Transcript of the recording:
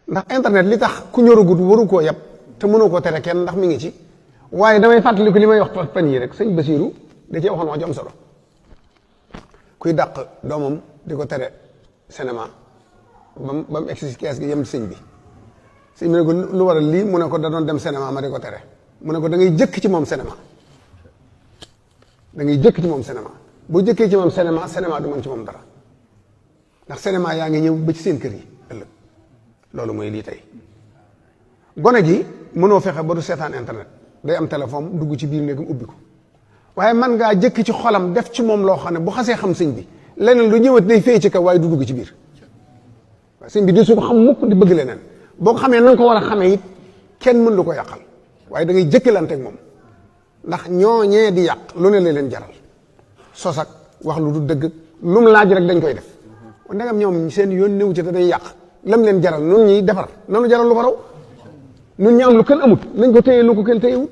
ndax internet li tax ku ñoragut waru koo yab te mënoo koo tere kenn ndax mi ngi ci waaye damay fàttaliku li may wax fan yii rek sëñ Basiiru da cee waxoon wax ju am solo kuy dàq doomam di ko tere cinéma ba mu egsi ci kees gi yem sëñ bi sëñ bi ne ko lu waral lii mu ne ko da doon dem cinéma ma di ko tere mu ne ko da ngay jëkk ci moom cinéma da ngay jëkk ci moom cinéma boo jëkkee ci moom cinéma cinéma du mën ci moom dara ndax cinéma yaa ngi ñëw ba ci seen kër yi ëllëg loolu mooy lii tey gone gi mënoo fexe ba du seetaan internet day am téléphone dugg ci biir néegam ubbi ko waaye man ngaa jëkk ci xolam def ci moom loo xam ne bu xasee xam sëñ bi leneen lu ñëwat day fee ci kaw waaye du dugg ci biir waaye sëñ bi di su ko xam mukk di bëgg leneen boo ko xamee na nga ko war a xamee it kenn mën lu ko yàqal waaye da ngay jëkkalante ak moom ndax ñooñee di yàq lu ne la leen jaral sos ak wax lu du dëgg lu mu laaj rek dañ koy def ndegam ñoom seen yoon néew ci te day yàq lam leen jaral nun ñuy defar nanu jaral lu ko raw nun ñu am lu kenn amut nañ ko téye lu ko kenn téyewut